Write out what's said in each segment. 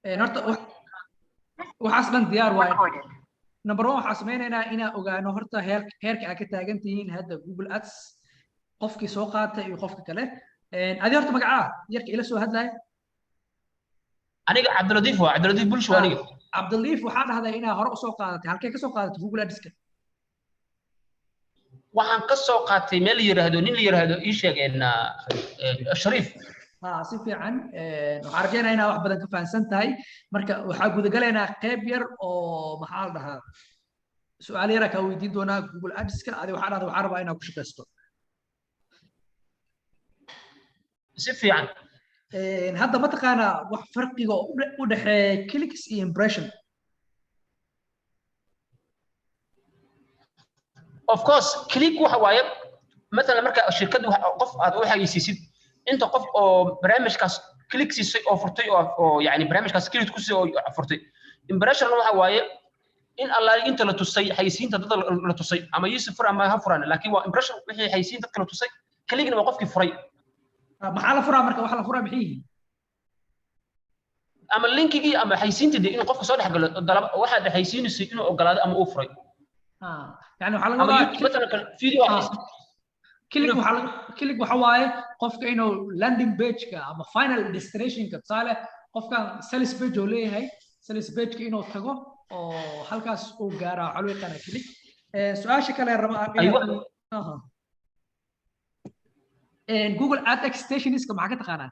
Horta waxaas dhan diyaar waaye. Number one, waxaa sameynaynaa inaan ogaano horta heerka aad ka taagan tihiin hadda Google Ads, qofkii soo qaatay iyo qofka kale. Adi horta magacaa, yarka ila soo hadlaya? Aniga Cabdilatiif waa Cabdilatiif Bulsho waa aniga. Cabdilatiif, waxaa dhahday inaa hore usoo qaadatay. Halkee ka soo qaadatay Google Adska? Waxaan ka soo qaatay meel la yiraahdo, nin la yiraahdo, ii sheegeen, Shariif. Ha, si fiican. Waxaan rajaynayaa inaa wax badan ka fahansan tahay. Marka waxaa gudagalaynaa qayb yar oo, maxaa la dhahaa, su-aal yaraa kaa weydiin doonaa Google Adska. Adi waxaa dhahday waxaa rabaa inaa ku shaqaysto. Si fiican. Hadda ma taqaanaa wax farqiga oo u dhexeeya clicks iyo impression? Of course, click waxa waaye مثلا marka shirkadda qof aad u xayeysiisid, inta qof oo barnaamijkaas click siisay oo furtay oo yani barnaamijkaas click ku siisay oo furtay. Impression waxa waaye in allaali inta la tusay xayeysiinta dadka la tusay, ama yiisi fur ama ha furan, laakiin waa impression wixii xayeysiin dadka la tusay, clickna waa qofkii furay. Maxaa la furaa marka? Waxa la furaa maxay yihiin? Ama linkigii ama xayeysiintii dee, inuu qofka soo dhex galo dalab waxaad xayeysiinaysay inuu ogolaado ama uu furay. Yani waxaa laga ama wadaa YouTube مثلا kale video click, waxaa laga click waxa waaye qofka inuu landing page-ka ama final destination-ka, tusaale qofkan sales page oo leeyahay, sales page-ka inuu tago oo halkaas uu gaara, waxaa loo yaqaanaa click. Su-aasha kale raba. Aha. Google Ad Extensionska maxaa ka taqaanaa?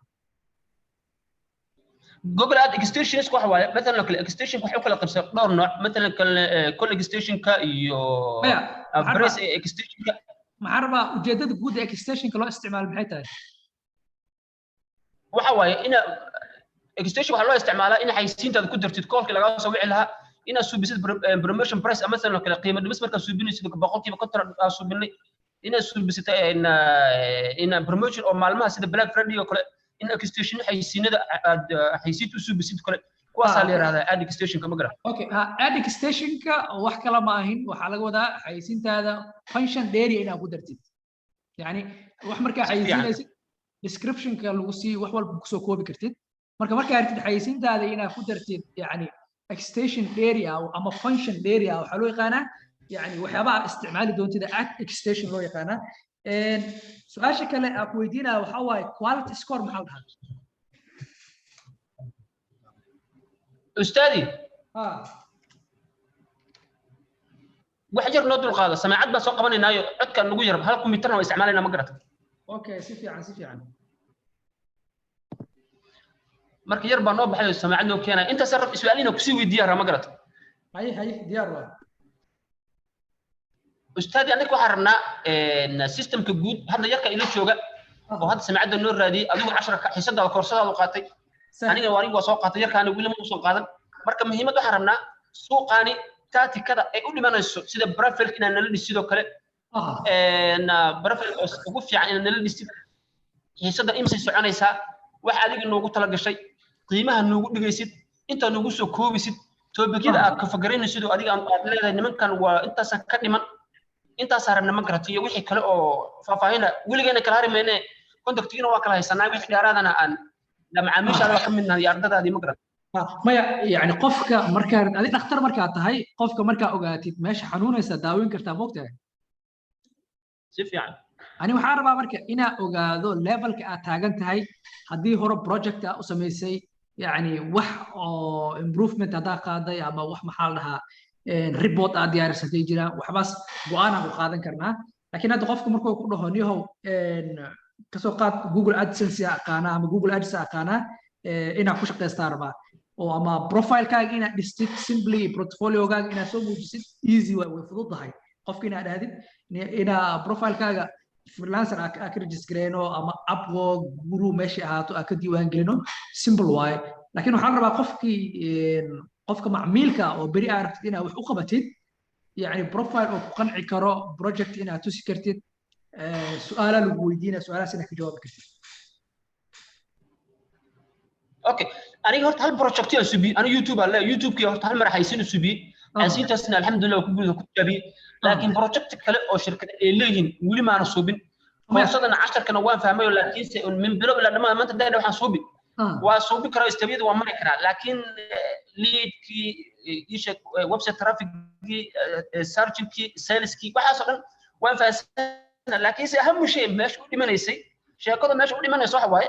Google Ad Extensions waxa waaye مثلا kale extension waxay u kala qaybsan dhowr nooc, مثلا kale call extension-ka iyo maya, waxaan press rabaa extension-ka. Maxaan rabaa, ujeedada guud ee extensionka loo isticmaalo maxay tahay? Waxa waaye ina extension waxaa loo isticmaalaa in xayeysiintaada ku dartid callkii lagaa soo wici lahaa, inaad suubisid promotion price ama مثلا kale qiimo dhimis markaad suubinaysid 50% aa suubinay, inaad suubisid in promotion oo maalmaha sida Black Friday oo kale, in extension xayeysiinada aad xayeysiinta u suubisid kale, kuwaasaa la yidhahdaa ad extensionka, ma garan? Okay, ha, ad extensionka wax kale ma ahin, waxaa laga wadaa xayeysiintaada function dheeri inaad ku dartid, yani wax markaa Si fiican. xayeysiinaysid descriptionka lagu sii wax walba kusoo koobi kartid. Marka markaa aragtid xayeysiintaada inaad ku dartid yani extension dheeri ah ama function dheeri ah, waxaa loo yaqaanaa yani waxyaabaha aad isticmaali doontida ad extension loo yaqaanaa. Su-aasha kale aan ku weydiinaya waxaa waaye, quality score maxaa la dhahaa? Ustaadi, ha. Wax yar noo dulqaado, samaacad baan soo qabanaynaayo, codkaan nagu yar, hal kombiyuutarna waa isticmaalaynaa, ma garata? Okay, si fiican, si fiican. Marka yar baa noo baxay, samaacad noo keenaya, intaas rab su-aalina kusii weydiiya raa, ma garata? Haye haye, diyaar waa. Ustaadi, aniga waxaan rabnaa systemka guud. Hadda yarka ila jooga oo hadda samaacadda noo raadiyey, adigu casharka xiisadaada koorsadaadu qaatay, aniga anigu waa soo qaatay, yarkaani weli ma soo qaadan. Marka muhiimad waxaan rabnaa suuqaani taatikada ay u dhimanayso, sida profile inaad nala dhisid oo kale, profile oo ugu fiican inaad nala dhisid, xiisadda imsay soconaysaa, wax adiga noogu tala gashay, qiimaha noogu dhigaysid, intaa noogu soo koobisid, topicyada aad ka fakaraynaysid oo adiga aad leedahay nimankan waa intaasaan ka dhiman, intaasaa rabna, ma garata? Iyo wixii kale oo faahfaahina weligeena kala hari mayne, contactigina waa kala haysanaa, wixii dheeraadana aan macaamiishaada waa ka mid nahay iyo ardadaadii, ma garata? Maya, yani qofka markaa adi dhakhtar markaa tahay, qofka markaa ogaatid meesha xanuunaysa, daaweyn kartaa, moogtahay? Si fiican. Ani waxaan rabaa marka inaa ogaado levelka aad taagan tahay, haddii hore project aa u samaysay, yani wax oo improvement haddaa qaaday, ama wax, maxaa la dhahaa, report aad diyaarisatay jiraan, waxbaas go-aan aan ku qaadan karnaa. Laakiin hadda qofka markuu ku dhaho, niyahow, kasoo qaad Google AdSense aa aqaanaa ama Google Ads aa aqaanaa, inaa ku shaqaystaa rabaa, oo ama profilekaaga inaad dhistid, simply portfoliogaaga inaad soo muujisid, easy waay, way fududahay qofka inaad dhahdid inaa profilekaaga freelancer aa ka registreyno ama Upwork, Guru, meeshay ahaato aa ka diiwaan gelino, simple waaye. Laakiin waxaan rabaa qofkii, qofka macmiilka oo beri aa rabtid inaad wax u qabatid, yani profile oo ku qanci karo, project inaad tusi kartid, su-aala lagu weydiinaya, su-aalahaas inaad ka jawaabi kartid. Okay, aniga horta hal project aan subiyey aniga YouTube aan leeyahay. YouTube-kii horta hal mar xaysiin u subiyey, xaysiintaasna alxamdulillah waa ku guud ku tijaabiyey, laakiin project kale oo shirkad ay leeyihiin weli maana suubin. Koorsadana casharkana waan fahmay, laakiinse min bilow ilaa dhammaan maanta daadha waxaan suubi. Waa suubi karaa, step-yada waa mari karaa, laakiin leadkii isha, website traffickii, searchingkii, saleskii, waxaasoo dhan waan fahansana. Laakiin se ahamu shay meesha u dhimanaysay, sheekada meesha u dhimanaysa waxa waaye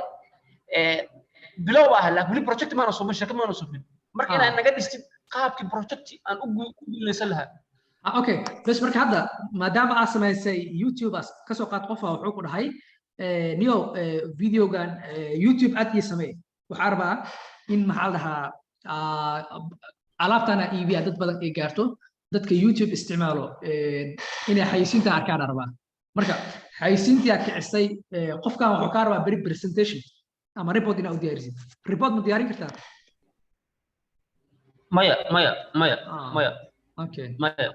bilow ah, laakiin weli project maana suubin, sheeko maana suubin. Marka inaad naga dhistid qaabkii project aan u guuleysan lahaa. Okay, bes. Marka hadda maadaama aad samaysay YouTube, aas kasoo qaad qofa wuxuu ku dhahay, niyo videogan YouTube aad ii samee, waxaa rabaa in, maxaa la dhahaa, alaabtana iibiya dad badan ay gaarto, dadka YouTube isticmaalo inay xayisiinta arkaan rabaa. Marka xayisiintii aad kicisay, qofkan wuxuu kaa rabaa beri presentation ama report inaad u diyaarisid. Report ma diyaarin kartaa? Maya, maya, maya. Maya. Okay. Maya.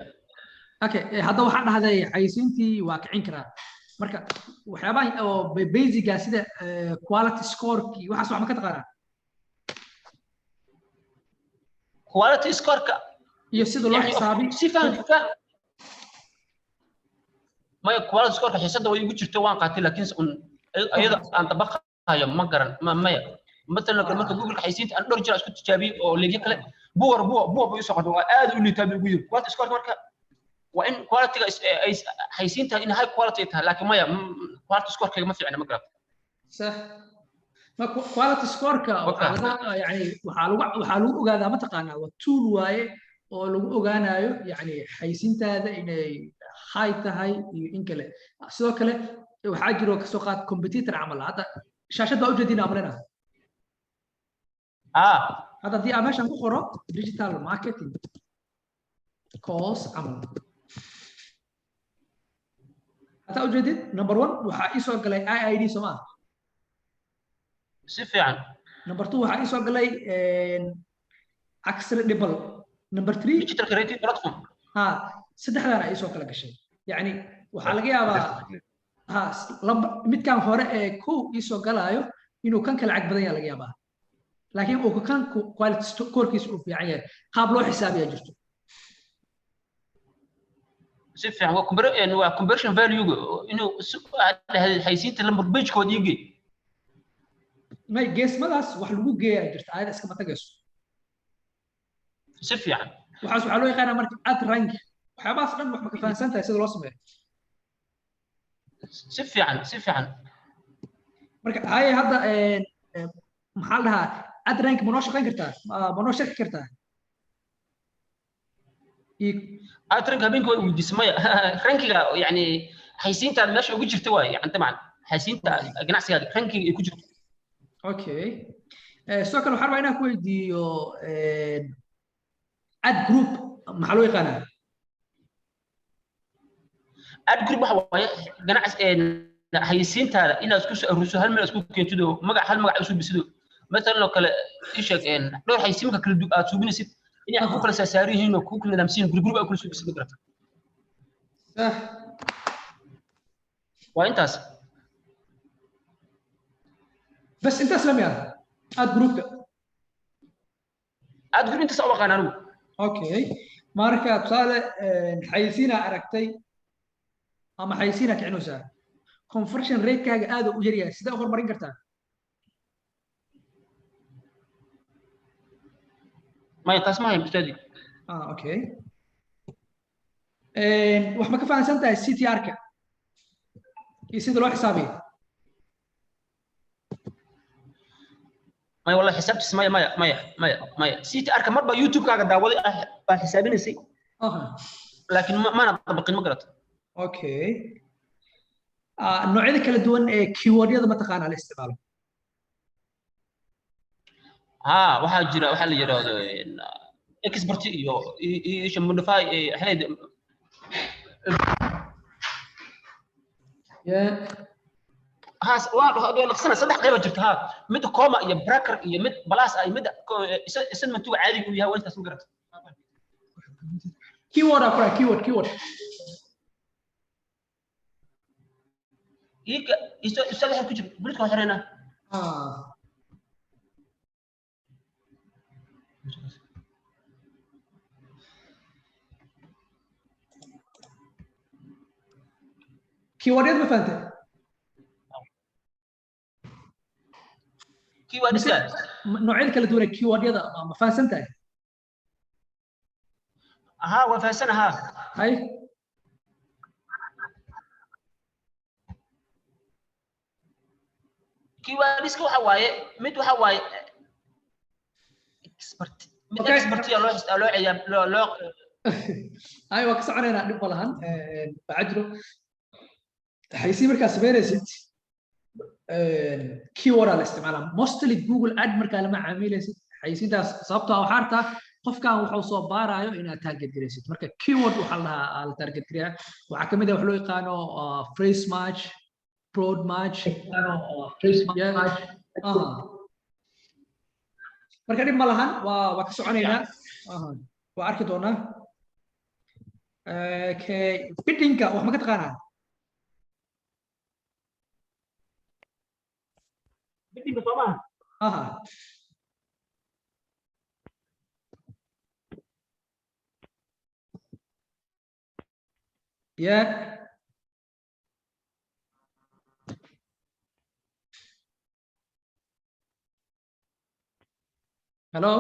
Okay, hadda waxaan dhahday xayisiintii waa kicin karaa. Marka waxyaabaha oo basic-ga sida quality score-ki, waxaas wax ma ka taqaanaa? Quality score-ka iyo sida loo xisaabi. Si faham faham. Maya, quality score-ka xiisadda way igu jirto, waan qaatay, laakiin un iyada aan dabaqayo ma garan. Maya, matalan marka Google xayisiinta aan dhowr jeer isku tijaabiyey oo leegyo kale buwar buwa buwa bay usoo qortay, waa aad u liitaa bay ugu yiri. Quality score marka waa in quality-ga ay xayisiinta in high quality tahay, laakiin maya, quality score-kayga ma fiicna, ma garata. Sax. Ma quality score-ka waxaa laga, yani, waxaa lagu ogaadaa, mataqaanaa, waa tool waaye oo lagu ogaanayo, yani, xayisiintaada inay high tahay iyo in kale. Sidoo kale waxaa jiro, kasoo qaad competitor camal, hadda shaashad baa ujeedina amrina. Hadda haddii aan meeshan ku qoro digital marketing course camal, hataa ujeedid, number one waxaa ii soo galay IID, soo maa? Si fiican. Number two waxaa ii soo galay Axel Dibble. Number three Digital creative platform. Ha, saddexdaana ay soo kala gashay. Yacni waxaa laga yaabaa ha midkan hore ee kow ii soo galaayo inuu kan kala lacag badan yaha laga yaabaa, laakiin uu kan quality score-kiisa uu fiican yahay. Qaab loo xisaabiyaa jirto. Si fiican, waa conversion value inuu aad dhahday xayisiinta lambar page-kood ii gey. May, geesmadaas wax lagu geeyaa jirta, ayada iskama tagayso. Si fiican. Waxaas waxaa loo yaqaanaa marka ad rank. Waxyaabahaas dhan wax ma ka fahansan tahay sida loo sameeyo? Si fiican, si fiican. Marka haye, hadda maxaa la dhahaa, ad rank ma noo shaqayn kartaa? Ma noo sharxi kartaa? Ad rank habeenkii way weydiisay. Maya, rankiga, yani, xayisiintaad meesha ugu jirta waaye, yani dabcan xayisiinta ganacsigaaga rankiga ay ku jirto. Okay, sidoo kale waxaan rabaa inaan ku weydiiyo ad group maxaa loo yaqaanaa? Ad group waxa waaye ganacsi xayisiintaada inaad isku soo aruuriso, hal meel isku keentido, magac, hal magac isu bisido. Matalan oo kale ii sheeg, dhowr xayisiinka kala aad suubinaysid inay ku kala saaran yihiin oo ku kala nidaamsan yihiin, group group aad kula suubisid, ma garata? Sax. Waa intaas. Bas, intaas lamia ad groupka? Ad group intaas u aqaan anigu. Okay, marka tusaale xayisiinaa aragtay ama xayisiinaa kicinaysaa, conversion rate-kaaga aad u yaryahay, sidee u horumarin kartaa? Maya, taas ma hayn, ustaadi. Ah, okay. Wax ma ka fahansan tahay CTR-ka iyo sida loo xisaabiyo? Maya, wallahi xisaabtiis maya, maya, maya, maya, maya. CTR-ka marba YouTube-kaaga daawaday ah baa xisaabinaysay, laakiin maana dabaqin, ma garata. Okay. Noocyada kala duwan ee keyword-yada mataqaanaa la isticmaalo? Ha, waxaa jira waxaa la yidhaahdo expert iyo iyo modify ahayd. Haas waa dhaqsana, saddex qayb jirta. Ha, mid comma iyo bracket iyo mid plus ah iyo mid statementuga caadiga uu yahay, waa intaas, ma garata. Keyword aa kura, keyword, keyword. Iika ustaad, waxaa ku jira bulidka waa xireynaa. Keyword-yada ma fahantay? Keywordska? Noocyada kala duwan ee keywordyada ma fahansan tahay? Ahaa, waa fahansan, ahaa. Hay. Keywordska waxa waaye, mid waxa waaye expert, mid expert loo loo loo loo. Hay, waa ka soconaynaa, dhib ma lahan. Waxaa jiro xaysiin markaa samaynaysid, keyword aa la isticmaalaa mostly Google Ad markaa lama caamilaysid xaysiintaas, sababtoo ah waxaa artaa qofkan wuxuu soo baarayo inaad target garaysid. Marka keyword waxaa la dhahaa la target gareeyaa. Waxaa kamid ah wax loo yaqaano phrase match, broad match. Phrase match. Marka dhib ma lahan, waa ka soconaynaa, waa arki doonaa. Okay, biddingka wax ma ka taqaanaa? Biddingka soo maaha? Aha. Yeah. Hello?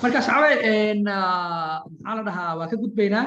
Marka saxaabe, maxaa la dhahaa, waa ka gudbaynaa.